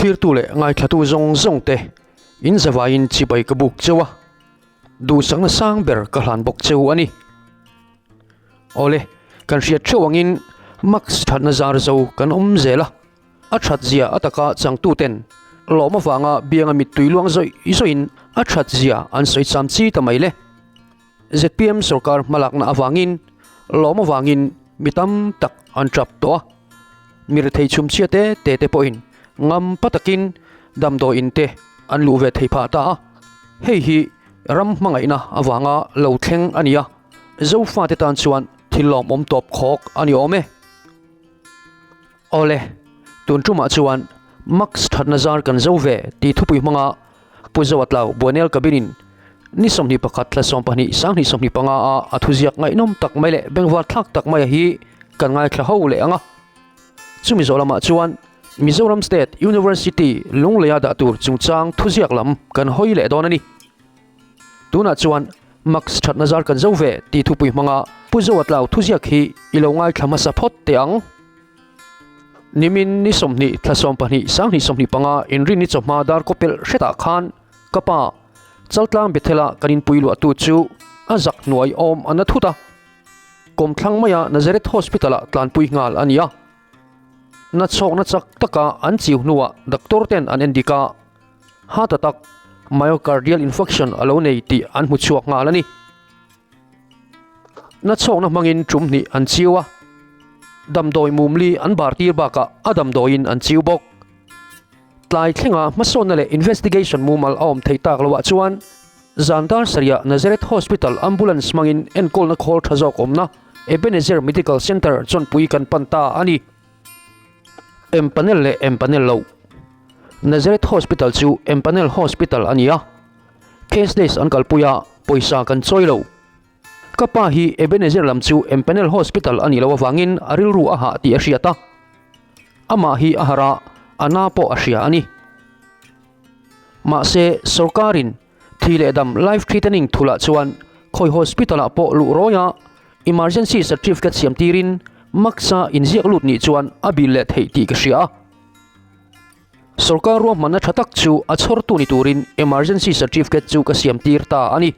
Thlirtu leh ngaithlatu zawng zawng te in zavaiin chibai ka buk cheu a, duhsakna sang ber ka hlan bawk cheu a ni. Awle, kan hriat theuh angin Max thatna zar zo kan awm zel a, a that zia a taka changtu ten lawm avanga bianga mittui luang zawih zawhin a that zia an sawi cham chi ta mai le. Zpm sorkar hmalakna avangin lawm avangin mi tam tak an tap tawh a, mi rethei chhumchhia te te te pawhin ngam pa takin damdawiin te an luh ve thei phah ta a, hei hi ram hmangaihna avanga lo thleng a ni a, Zofate tan chuan thil lawmawm tawp khawk a ni awm e. Awle, tun tumah chuan Max thatna zar kan zo ve tih thupui hmanga Pu Zoatlau Buanel Cabin-in ni 21 thla 12 2025 a a thuziak ngaihnawm tak mai leh bengvar thlak tak maia hi kan ngaithla ho leh ang a. Chumi zawh lamah chuan Mizoram State University Lungleia dah tur chungchang thuziak lam kan hawi leh dawn a ni. Tunah chuan Max thatna zar kan zo ve tih thupui hmanga Pu Zoatlau thuziak hi i lo ngaithla hmasa phawt teh ang. Nimin ni 20 thla 12 2025 inrinni chawhma dar kawpelh hretah khan ka pa Chaltlang Bethel-a kan inpui luahtu chu a zak hnuai awm a na thut a, kawmthlang maia Nazareth Hospital-ah tlanpui nghal a ni a. Na chhawkna chak taka an chiu hnuah doctor ten an endik a, heart attack, myocardial infarction a lo nei tih an hmu chhuak nghal a ni. Na chhawkna hmangin tum hnih an chiu a, damdawi mumli an bar tir bakah a damdawiin an chiu bawk. Tlai thlenga hmasawnna leh investigation mumal a awm thei tak loah chuan zan dar sarihah Nazareth Hospital ambulance hmangin enkawlna khawl tha zawk awmna Ebenezer Medical Centre chawnpui kan pan ta a ni. Empanel leh empanel loh Nazareth Hospital chu empanel hospital a ni a, cashless an kalpui a, pawisa kan chawi lo. Ka pa hi Ebenezer lam chu empanel hospital a nih loh avangin a rilru a hah tih a hriat a, amah hi a harh a, a na pawh a hria a ni. Mahse, sorkarin thi leh dam life threatening thulah chuan khawi hospital ah pawh luh rawi a, emergency certificate siam tirin Max-a inziak lut nih chuan a bil leh theih tih ka hria a. Sorkar ruahmanna tha tak chu a chhawrtu ni turin emergency certificate chu ka siam tir ta a ni.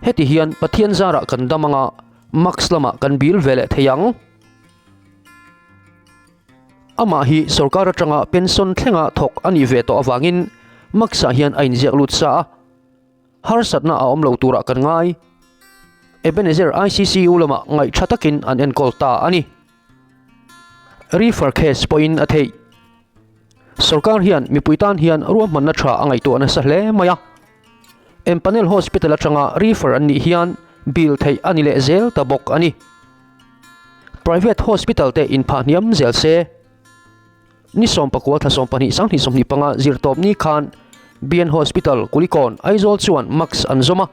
Heti hian Pathian zarah kan dam anga Max lamah kan bil ve leh thei ang. Amah hi sorkar atanga pension thlenga thawk a nih ve tawh avangin Max-ah hian a inziak lut sa a. Harsatna a awm lo turah kan ngai. Ebenezer ICCU lamah ngaih tha takin an enkawl ta a ni. Refer case pawhin a theih. Sorkar hian mipui tan hian ruahmanna tha a ngaihtuah nasa hle mai a. Empanel Hospital atanga refer an nih hian bill theih a ni leh zel ta bawk a ni. Private hospital te inphah hniam zel se. Ni 19 thla 12 20 25 zirtawp ni khan BN Hospital Kulikawn Aizawl chuan mask an zawm a.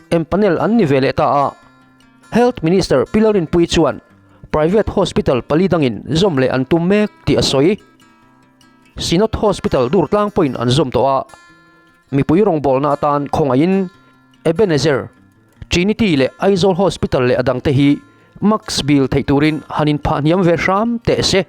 Empanel an ni ve leh ta a, Health Minister Pi Lalrinpuii chuan private hospital pali dangin zawm leh an tum mek tih a sawi. Synod Hospital Durtlang pawhin an zawm tawh a, mipui rawngbawlna atan khawngaihin Ebenezer, Trinity leh Aizawl Hospital leh a dangte hi mask bil theih turin han inphah hniam ve hram teh se.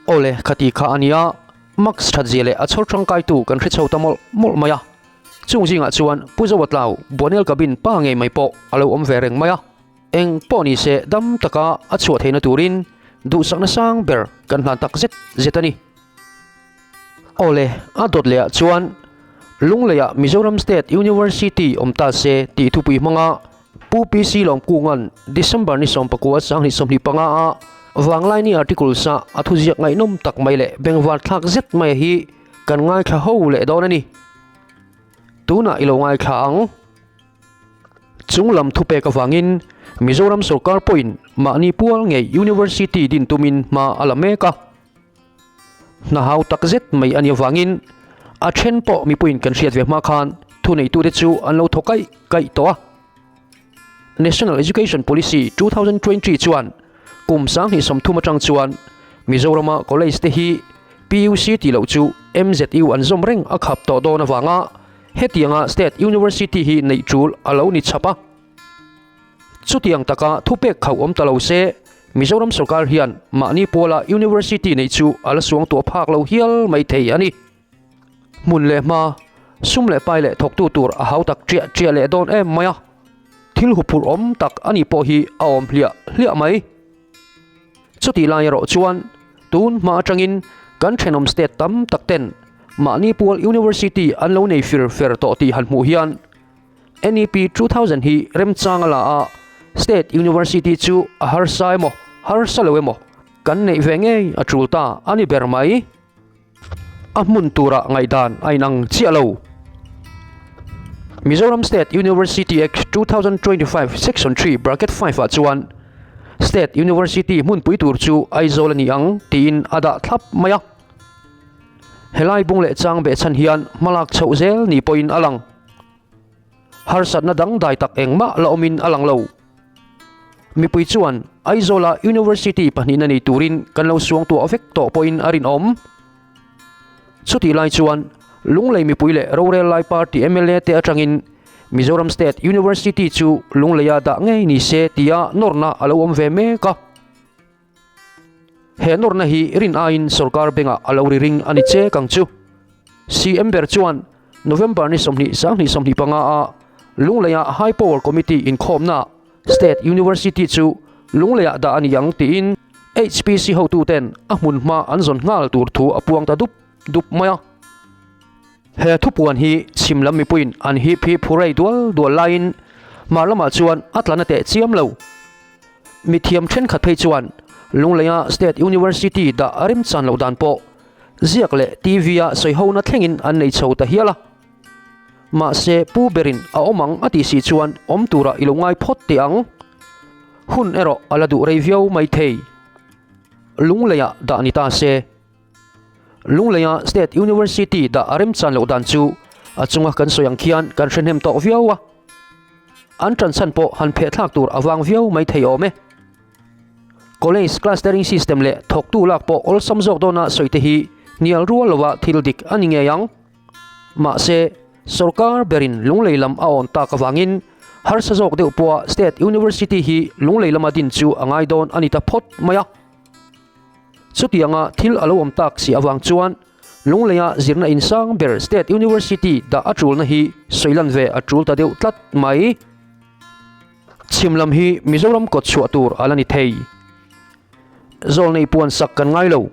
Awle, khati kha a nia, mask that zia leh a chhawr tangkaitu kan hre chho ta mawlh mawlh mai a. Chung zingah chuan Pu Zoatlau, Buanel Cabin pa ngei mai pawh a lo awm ve reng mai a. Eng pawh ni se dam taka a chhuah theihna turin duhsakna sang ber kan hlan tak zet zet a ni. Awle, a dawt lehah chuan Lungleiah Mizoram State University awm ta se tih thupui hmanga Pu PC Lawmkunga'n December ni 19 2025 a Vanglaini articles a a thuziak ngaihnawm tak mai leh bengvar thlak zet mai hi kan ngaithla ho leh dawn a ni. Tunah i lo ngaithla ang. Chung lam thupek avangin Mizoram sorkar pawhin mahni pual ngei University din tumin hma a la mek a. Hna hau tak zet mai a nih avangin a then pawh mipuiin kan hriat ve hma khan thuneitute chu an lo thaw kaih kaih tawh a. National Education Policy 2020 chuan kum 2030 atang chuan Mizorama college te hi PUC tih loh chu MZU an zawm reng a khap tawh dawn avanga hetianga State University hi neih tul a lo ni chhap a. Chutiang taka thupek khauh awm ta lo se. Mizoram sorkar hian mahni puala University neih chu a la suangtuah phak lo hial mai thei a ni. Hmun leh hma, sum leh pai leh thawktu tur a hau tak ṭiah ṭiah leh dawn em mai a, thil huphurh awm tak a nih pawh hi a awm hliah hliah mai. Chutih lai erawh chuan tun hma atangin kan thenawm state tam tak ten mahni pual University an lo nei fir fer tawh tih han hmuh hian NEP 2000 hi remchang a la a, state university chu a harsa emaw harsa lo emaw kan neih ve ngei a tul ta a ni ber mai. A hmun tura ngaihdan a inang chiah lo. Mizoram State University Act 2025 Section 3 Bracket 5 ah chuan State University hmunpui tur chu Aizawl a ni ang tiin a dah thlap mai a. Helai bung leh chang behchhan hian hmalak chhoh zel ni pawhin a lang. Harsatna dangdai tak engmah la awmin a lang lo. Mipui chuan Aizawla University pahnihna nei turin kan lo suangtuah vek tawh pawhin a rinawm. Chutih lai chuan Lunglei mipui leh rorel lai party mla te atangin Mizoram State University chu Lungleia dah ngei ni se tia nawrna a lo awm ve mek a. He nawrna hi rin aiin sorkar bengah a lo ri ring a ni chek ang chu. CM ber chuan November ni 20 sanghnih 25 a Lungleia High Power Committee inkhawmnaah State University chu Lungleiah dah a ni ang tiin HPC hotuten a hmunhma an zawn nghal tur thu a puang ta dup dup mai a. He thupuan hi chhim lam mipuiin an hip hi phurei dual dual laiin hmar lamah chuan a tla na teh chiam lo. Mithiam thenkhat phei chuan Lungleia State University dah a remchan loh dan pawh ziak leh TV-a sawihona thlengin an nei chho ta hial a. Mahse pu berin a awm ang a tih si chuan awm turah i lo ngai phawt teh ang. Hun erawh a la duh rei viau mai thei. Lungleiah dah ni ta se. Lungleia State University dah a remchan loh dan chu a chunga kan sawi ang khian kan hre hnem tawh viau a. An ṭanchhan pawh han pheh thlak tur a vang viau mai thei awm e. College clustering system leh thawktu lak pawh awlsam zawk dawna sawi te hi hnial rual lova thil dik a ni ngei ang. Mahse, sorkar berin Lunglei lam a awn tak avangin harsa zawk deuh pawha State University hi Lunglei lama din chu a ngai dawn a ni ta phawt mai a. Chutianga thil a lo awm tak si avang chuan Lungleia zirna insang ber State University dah a tulna hi sawi lan ve a tul ta deuh tlat mai. Chhim lam hi Mizoram kawt chhuah tur a la ni thei. Zawlnei puan sak kan ngai lo.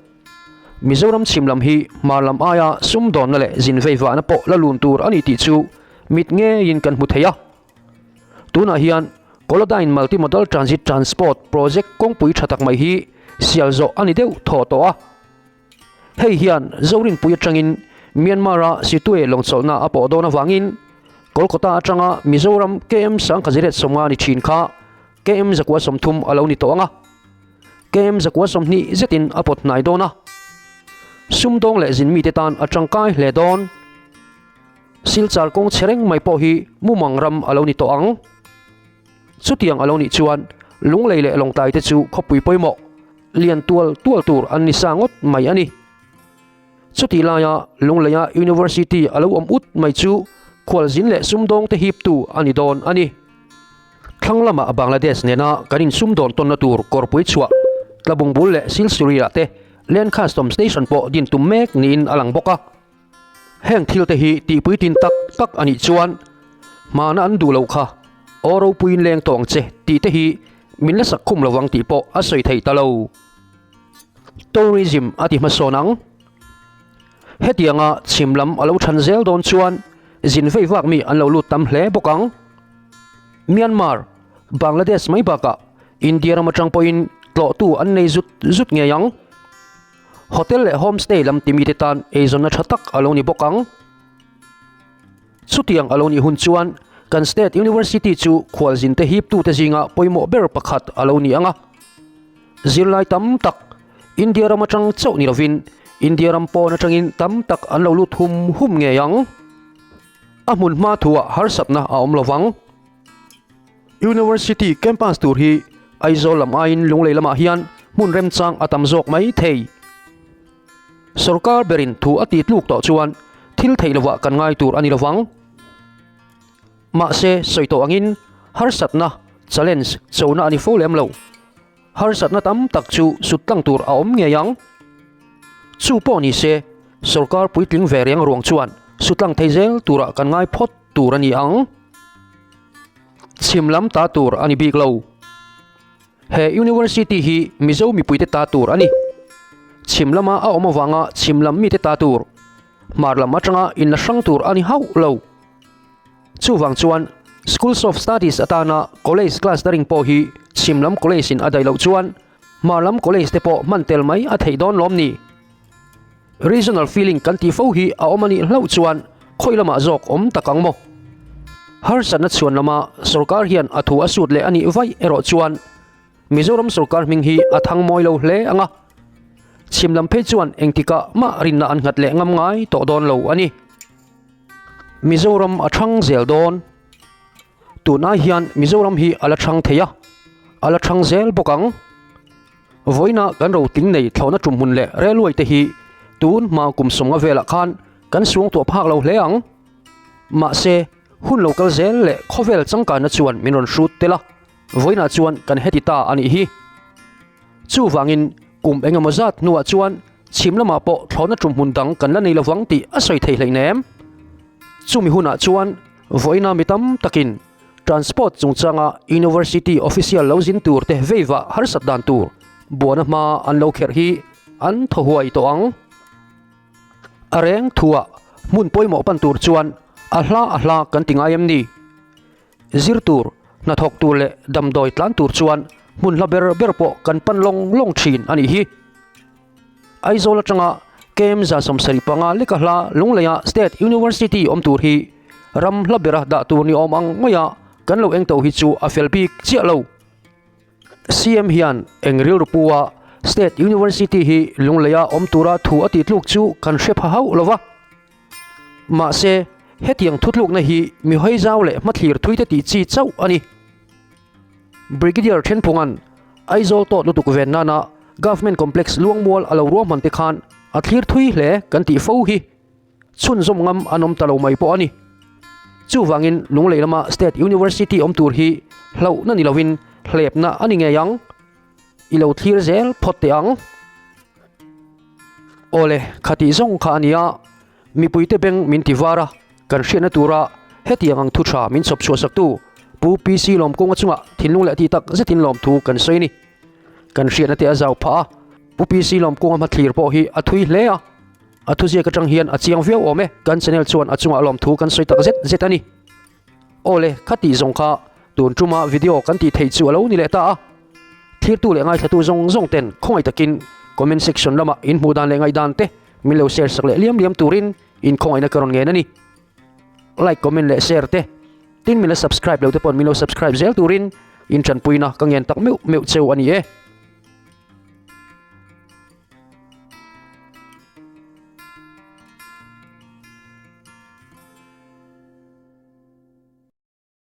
Mizoram chhim lam hi hmar lam aia sumdawnna leh zin vei vahna pawh la lun tur a ni tih chu mit ngeiin kan hmu thei a. Tunah hian Kolodyne Multimodal Transit Transport Project kawngpui tha tak mai hi sial zawh a ni deuh thaw tawh a. Hei hian Zorinpui atangin Myanmar-a Sittwe lawngchawlhna a pawh dawn avangin Kolkata atanga Mizoram KM Sangkhaziret 50 ni thin kha KM 130 a lo ni tawh ang a, KM 120 zetin a pawt hnai dawn a. Sumdawng leh zin mite tan a tangkai hle dawn. Silchar kawng chhe reng mai pawh hi mumang ram a lo ni tawh ang. Chutiang a lo nih chuan Lunglei leh Lawngtlai te chu khawpui pawimawh lian tual tual tur an ni sa ngawt mai a ni. Chutih laia Lungleia University a lo awm ut mai chu khualzin leh sumdawng te hiptu a ni dawn a ni. Thlang lamah Bangladesh nena kan insumdawn tawnna tur kawrpui chhuah Tlabung bul leh Silsuri ah te Land Custom Station pawh din tum mek niin a lang bawk a. Heng thil te hi tihpuitin tak tak a nih chuan hmana an duh loh kha aw ropuiin leng tawh ang che tih te hi min la sak khum lovang tih pawh a sawi theih ta lo. Tourism a ti hmasawn ang. Hetianga chhim lam a lo than zel dawn chuan zin vei vak mi an lo lut tam hle bawk ang. Myanmar, Bangladesh mai bakah India ram atang pawhin tlawhtu an nei zut zut ngei ang. Hotel leh homestay lam ti mite tan eizawnna tha tak a lo ni bawk ang. Chutiang a lo nih hun chuan kan State University chu khualzinte hiptute zinga pawimawh ber pakhat a lo ni ang a. Zirlai tam tak India ram atang chauh ni lovin India ram pawn atangin tam tak an lo lut hum hum ngei ang. A hmun hma thuah harsatna a awm lovang. University campus tur hi Aizawl lam aiin Lunglei lamah hian hmun remchang a tam zawk mai thei. Sorkar berin thu a tih tluk tawh chuan thil theih lovah kan ngai tur a ni lovang. Mahse, sawi tawh angin harsatna, challenge, chona a ni fo lem lo. Harsatna tam tak chu sut tlang tur a awm ngei ang. Chu pawh ni se, sorkar puitling ve reng ruang chuan sut tlang thei zel turah kan ngai phawt tur a ni ang. Chhim lam ta tur a ni bik lo. He University hi Mizo mipuite ta tur a ni. Chhim lama a awm avanga chhim lam mite ta tur, hmar lam atanga inla hrang tur a ni hauh lo. Chuvang chuan Schools of Studies atana College class daring pawh hi chhim lam college in a daih loh chuan hmar lam college te pawh hman tel mai a theih dawn lawm ni? Regional feeling kan tih fo hi a awm a nih hlauh chuan khawi lamah zawk awm tak ang maw? Harsatna chhuan lama sorkar hian a thu a sut leh a nih vaih erawh chuan Mizoram sorkar hming hi a thang mawi lo hle ang a, chhim lam phei chuan engtikah mah rinna an nghat leh ngam ngai tawh dawn lo a ni. Mizoram a thang zel dawn. Tunai hian Mizoram hi a la thang thei a, a la thang zel bawk ang. Vawiina kan rotling nei thlawhna tumhmun leh railway te hi tun hma kum sawmnga velah khan kan suang tuah phak lo hle ang. Mahse, hun lo kal zel leh khawvel changkanna chuan min rawn hrut tel a, vawiinah chuan kan heti ta a nih hi. Chuvangin kum engemaw zat hnuah chuan chhim lamah pawh thlawhna tumhmun dang kan la nei lovang tih a sawi thei hleinem. Chumi hunah chuan vawiina mi tam takin Transport chungchanga University official lo zin tur te veivah harsat dan tur buana hma an lo kherh hi an thaw huai tawh ang. A reng thuah hmun pawimawh pan tur chuan a hla a hla kan ti ngai em ni? Zir tur, hnathawk tur leh damdawi tlan tur chuan hmun hla ber ber pawh kan pan lawng lawng thin a nih hi. Aizawl atanga KM 75 leka hla Lungleia State University awm tur hi ram hla bera dah tur ni awm ang maia kan lo eng to hi chu a fel bik chiah lo. CM hian eng rilru pua State University hi Lungleia awm tura thu a tih tluk chu kan hre pha hauh lo va. Mahse, hetiang thutlukna hi mi hawi zau leh hmathlir thuite tih chi chauh a ni. Brigadier Thenphunga'n Aizawl tawt lutuk ven nana Government Complex Luangmual a lo ruahman te khan a thlir thui hle kan tih fo hi chhunzawm ngam an awm ta lo mai pawh a ni. Chuvangin Lunglei lama State University awm tur hi hlauhna ni lovin hlepna a ni ngei ang. I lo thlir zel phawt teh ang. Awle, khatih zawng kha a nia. Mipuite beng min ti var a, kan hriatna tura hetiang ang thu tha min chhawp chhuah saktu Pu PC Lawmkunga chungah thinlung leh tih tak zetin lawmthu kan sawi a ni. Kan hriatna te a zau phah a, Pu PC Lawmkunga hmathlir pawh hi a thui hle a, a thuziak atang hian a chiang viau awm e. Kan channel chuan a chungah lawmthu kan sawi tak zet zet a ni. Awle, kha tih zawng kha tun tuma video kan tih theih chu a lo ni leh ta a. Thirtu leh ngaithlatu zawng zawng ten khawngaih takin comment section lamah inhmuh dan leh ngaihdan te Min lo share sak leh liam liam turin in khawngaihna ka rawn ngen a ni. Like, comment leh share te, tin min la subscribe lo te paw'n min lo subscribe zel turin in tanpuina ka ngen tak meuh meuh cheu a ni e.